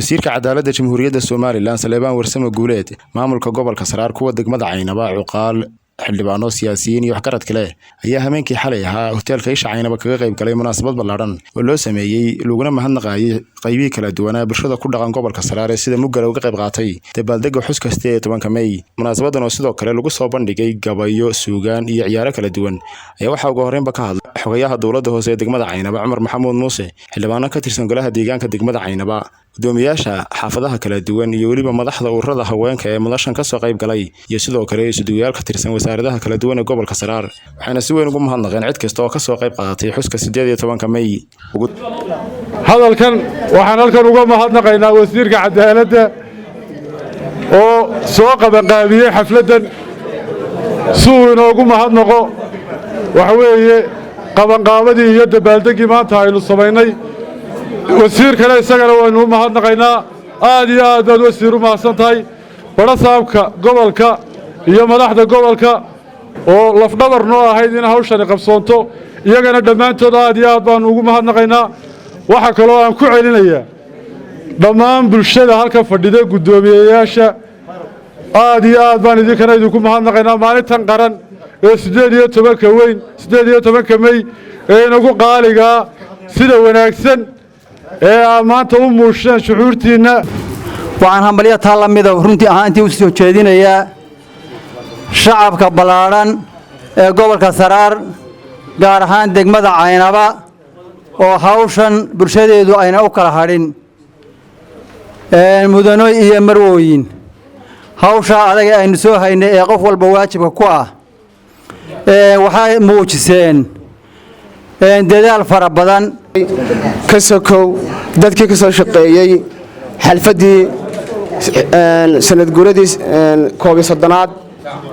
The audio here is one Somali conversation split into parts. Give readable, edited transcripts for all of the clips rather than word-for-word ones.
Wasiirka Cadaaladda Jamhuuriyadda Somaliland Saleebaan Warsame Guuleed, maamulka gobolka Saraar, kuwa degmada Caynaba, cuqaal, xildhibaano, siyaasiyiin iyo waxgarad kale ayaa habeenkii xalay ahaa hoteelka Isha Caynaba kaga qayb galay munaasabad ballaadhan oo loo sameeyey laguna mahadnaqayay qaybihii kala duwanaa bulshada ku dhaqan gobolka Saraar ee sida muggala uga qayb qaatay dabaaldega xuska 18-ka Mey. Munaasabadan oo sidoo kale lagu soo bandhigay gabayo, suugaan iyo ciyaaro kala duwan ayaa waxaa ugu horreynba ka hadlay xogayaha dowladda hoose ee degmada Caynaba, Cumar Maxamuud Muuse, xildhibaano ka tirsan golaha deegaanka degmada Caynaba, gudoomiyaasha xaafadaha kala duwan iyo weliba madaxda ururada haweenka ee madashan kasoo qayb galay, iyo sidoo kale isuduwayaal ka tirsan wasaaradaha kala duwan ee gobolka Saraar. Waxayna si weyn ugu mahadnaqeen cid kasta oo kasoo qayb qaadatay xuska 18-ka Mey. Hadalkan waxaan halkan uga mahadnaqaynaa wasiirka cadaaladda oo soo qabanqaabiyey xafladdan si uu inoogu mahadnaqo. Waxa weeye qabanqaabadii iyo dabaaldeggii maanta aynu samaynay. Wasiirkana isagana waynu u mahadnaqaynaa. Aad iyo aad baad, wasiir, u mahadsan tahay. Badhasaabka gobolka iyo madaxda gobolka oo lafdhabar noo ahayd in hawshani qabsoonto, iyagana dhammaantood aad iyo aad baannu ugu mahadnaqaynaa. Waxaa kaloo aan ku celinayaa dhammaan bulshada halka fadhida, guddoomiyeyaasha, aad iyo aad baan idinkana idinku mahadnaqaynaa maalintan qaran ee 18-ka weyn, 18-ka Mey ee inagu qaaligaa, sida wanaagsan ee aad maanta u muujiseen shucuurtiinna. Waxaan hambalyo taa la mida runtii ahaantii u soo jeedinayaa shacabka ballaadhan ee gobolka Saraar, gaar ahaan degmada Caynaba, oo hawshan bulshadeedu ayna u kala hadhin, mudanoy iyo marwooyin. Hawshaa adaga aynu soo haynay ee qof walba waajibka ku ah waxay muujiseen dadaal fara badan. Ka sokow dadkii ka soo shaqeeyey xalfaddii sanadguuradii 31aad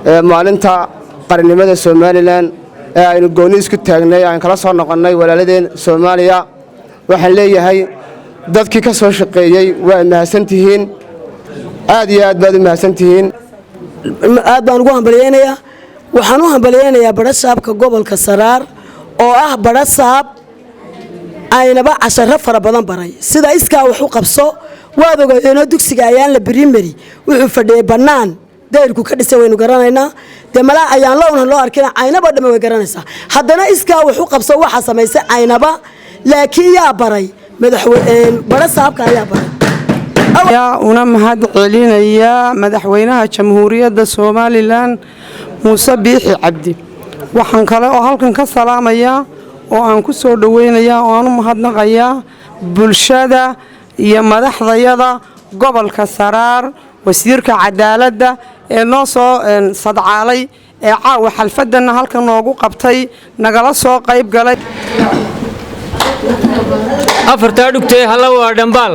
ee maalinta qarannimada Somaliland ee aynu goonni isku taagnay, aan kala soo noqonnay walaaladeen Soomaaliya, waxaan leeyahay dadkii ka soo shaqeeyey waa mahadsantihiin, aad iyo aad baad u mahadsantihiin. Aad baan ugu hambalyeynayaa. Waxaan u hambalyeynayaa badhasaabka gobolka Saraar oo ah badhasaab aynaba casharo fara badan baray, sida iskaa wax u qabso. Waad ogeedeenoo dugsiga Ayaanla Primary wuxuu fadhiyey bannaan dayrku ka dhisay, waynu garanaynaa. Dee malaa Ayaanla una loo arkina, Caynaba dhamme way garanaysaa. Haddana iskaa wax u qabso waxaa samaysay Caynaba, laakiin yaa baray? Badhasaabka ayaa baray. Una mahad celinayaa madaxweynaha Jamhuuriyadda Somaliland, Muuse Biixi Cabdi. Waxaan kale oo halkan ka salaamayaa oo aan ku soo dhoweynayaa oo aan u mahadnaqayaa bulshada iyo madaxdayada gobolka Saraar, wasiirka cadaaladda ee noo soo sadcaalay ee caawa xalfadanna halkan noogu qabtay, nagala soo qayb galay. Afartaa dhugtee halla waa dhambaal.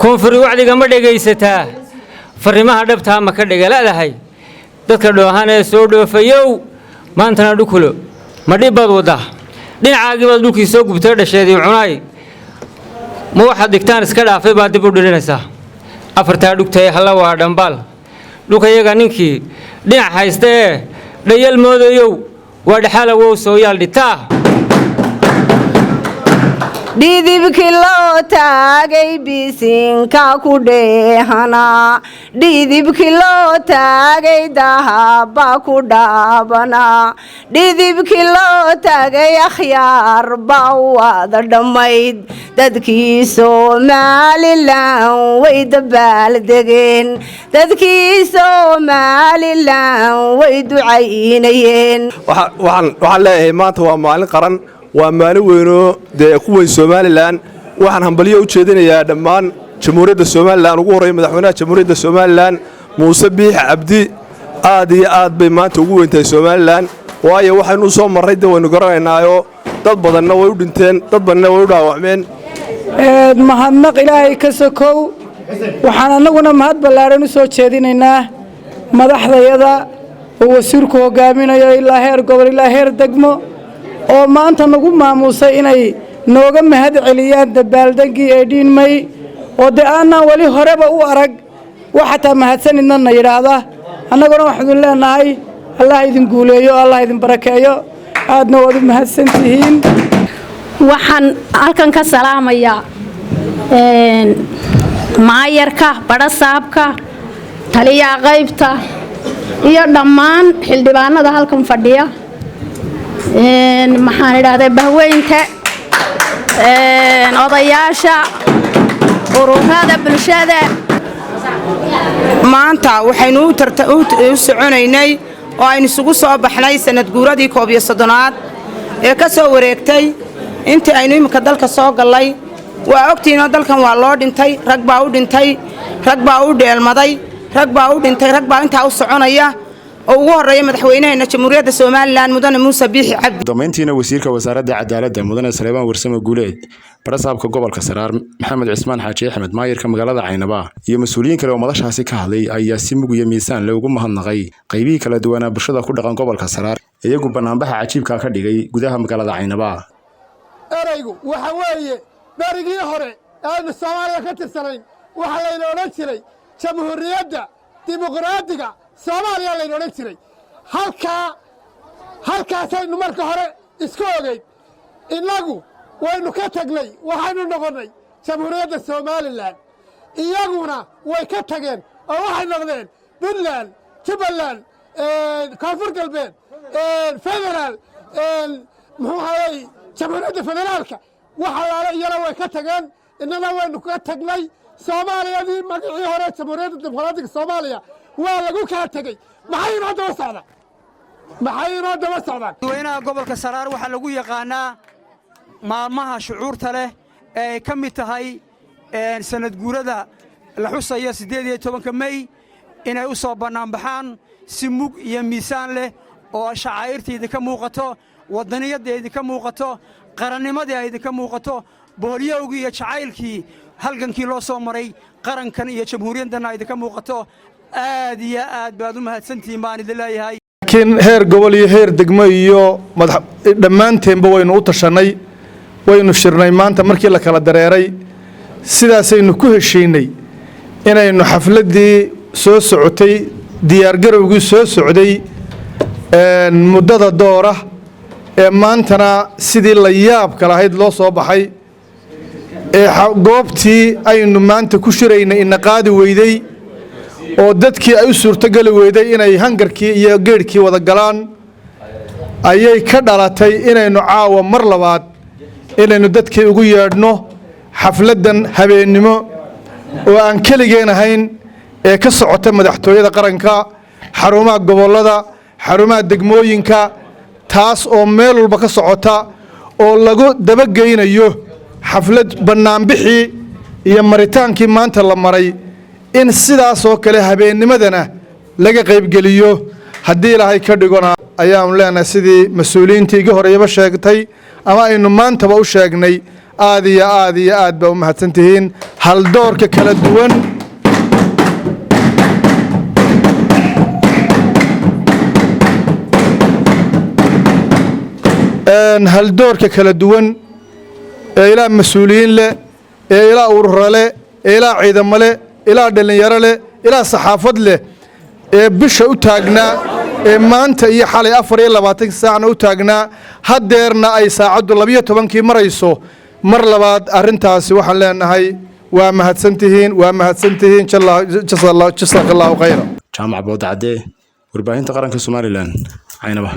Koonfuri wacdiga ma dhegaysataa? Farrimaha dhabtaa ma ka dhegaladahay? Dadka dhoohan ee soo dhoofayow, maantana dhukulo ma dhib baad waddaa? Dhinacaagii baad dhulkii soo gubtay dhasheedii cunaay. Ma waxaad dhigtaan iska dhaafay baad dib u dhirinaysaa? Afartaa dhugtee halla waa dhambaal. Dhulkayaga ninkii dhinac haysta ee dhayal moodayow, waa dhexaalawow sooyaal dhitaa. Dhidibkii loo taagay bisinka ku dheehanaa, dhidibkii loo taagay dahaba ku dhaabanaa, dhidibkii loo taagay akhyaar baa wada dhammayd. Dadkii Somaliland way dabaaldegeen, dadkii Somaliland way ducaynayeen. Waxaan leeyahay maanta waa maalin qaran, waa maalin weynoo dee ku weyn Somaliland. Waxaan hambalyo u jeedinayaa dhammaan Jamhuuriyadda Somaliland, ugu horreeya madaxweynaha Jamhuuriyadda Somaliland, Muuse Biixi Cabdi. Aad iyo aad bay maanta ugu weyn tahay Somaliland, waayo waxaynu u soo marray de waynu garanaynaayo. Dad badanna way u dhinteen, dad badanna way u dhaawacmeen. Mahadnaq Ilaahay ka sokow, waxaan annaguna mahad ballaaran u soo jeedinaynaa madaxdayada oo wasiirku hogaaminayo, ilaa heer gobol ilaa heer degmo, oo maanta nagu maamuusay inay nooga mahad celiyaan dabaaldeggii 18 May, oo dee aanaan weli horeba u arag wax xataa mahadsanidna na yidhaahda. Annaguna waxaanu leenahay Allah idin guuleeyo, Allah idin barakeeyo, aadna waad u mahadsan tihiin. Waxaan halkan ka salaamayaa Maayarka, badhasaabka, taliyaha qaybta iyo dhammaan xildhibaanada halkan fadhiya, maxaan idhahday, bahweynta, odayaasha, ururada bulshada. Maanta waxaynu u soconaynay oo aynu isugu soo baxnay sanad guuradii 31aad ee ka soo wareegtay intii aynu iminka dalka soo gallay. Waa ogtiinoo dalkan waa loo dhintay, rag baa u dhintay, rag baa u dheelmaday, rag baa u dhintay, rag baa intaa u soconaya oo ugu horreeya madaxweynaheena Jamhuuriyadda Somaliland, Mudane Muuse Biixi Cabdi. Dambeyntiina wasiirka wasaaradda cadaaladda, Mudane Saleebaan Warsame Guuleed, barasaabka gobolka Saraar Maxamed Cismaan Xaaji Axmed, maayirka magaalada Caynaba iyo mas-uuliyiin kale oo madashaasi ka hadlay ayaa si mug iyo miisaan leh ugu mahadnaqay qaybihii kala duwanaa bulshada ku dhaqan gobolka Saraar, iyagu banaanbaxa cajiibka ka dhigay gudaha magaalada Caynaba. Eraygu waxa weeye, berigii hore aynu Soomaaliya ka tirsanayn waxaa layna odhan jiray Jamhuuriyadda Dimuqraadiga Soomaaliya layna odhan jiray. Halkaa halkaasaynu marka hore isku ogayn. Innagu waynu ka tagnay, waxaynu noqonnay Jamhuuriyadda Somaliland. Iyaguna way ka tageen oo waxay noqdeen Puntland, Jubbaland, Koonfur Galbeed, federaal, muxuu hayay, Jamhuuriyadda Federaalka. Wax allaale iyana way ka tageen, innana waynu ka tagnay. Soomaaliyadii magacii hore Jamhuuriyadda Dimuqraadiga Soomaaliya waa lagu kala tegey. Maxay inoo daba socdaan? Maxay inoo daba socdaan? Madaxweynaha gobolka Saraar waxaa lagu yaqaannaa maalmaha shucuurta leh ee ay ka mid tahay sanad guurada la xusayo 18-ka Mey inay u soo bannaanbaxaan si mug iyo miisaan leh oo shacaa'irta idinka muuqato, waddaniyadda idinka muuqato, qarannimadii ay idinka muuqato, boholyowgii iyo jacaylkii halgankii loo soo maray qarankan iyo jamhuuriyaddanna idinka muuqato. Aad iyo aad baad u mahadsantihiin baan idin leeyahay. Laakiin heer gobol iyo heer degmo iyo madax dhammaanteenba waynu u tashannay, waynu shirnay. Maanta markii la kala dareeray sidaasaynu ku heshiinay inaynu xafladdii soo socotay, diyaargarowgii soo socday muddada doora ee maantana sidii la yaabka lahayd loo soo baxay ee goobtii aynu maanta ku shiraynay ina qaadi weyday oo dadkii ay u suurtogeli weyday inay hangarkii iyo geedhkii wada galaan, ayay ka dhalatay inaynu caawa mar labaad inaynu dadkii ugu yeedhno xafladdan habeennimo oo aan keligeen ahayn ee ka socota madaxtooyada qaranka, xarumaha gobollada, xarumaha degmooyinka, taas oo meel walba ka socota oo lagu dabageynayo xaflad bannaanbixii iyo maritaankii maanta la maray in sidaasoo kale habeennimadana laga qaybgeliyo haddii Ilaahay ka dhigona. Ayaanu leenahay, sidii mas-uuliyiintii iga horeyaba sheegtay ama aynu maantaba u sheegnay, aad iyo aad iyo aad baa u mahadsan tihiin haldoorka kala duwan. Haldoorka kala duwan ee ilaa mas-uuliyiin leh, ee ilaa urura leh, ee ilaa ciidamo leh, ilaa dhallinyaro leh, ilaa saxaafad leh, ee bisha u taagnaa, ee maanta iyo xalay 24 saacna u taagnaa, haddeerna ay saacaddu 12-kii marayso. Mar labaad arrintaasi waxaan leenahay waa mahadsantihiin, waa mahadsantihiin. Jasaaka Allahu khayra. Jaamac Boodacadee, warbaahinta qaranka Somaliland, Caynaba.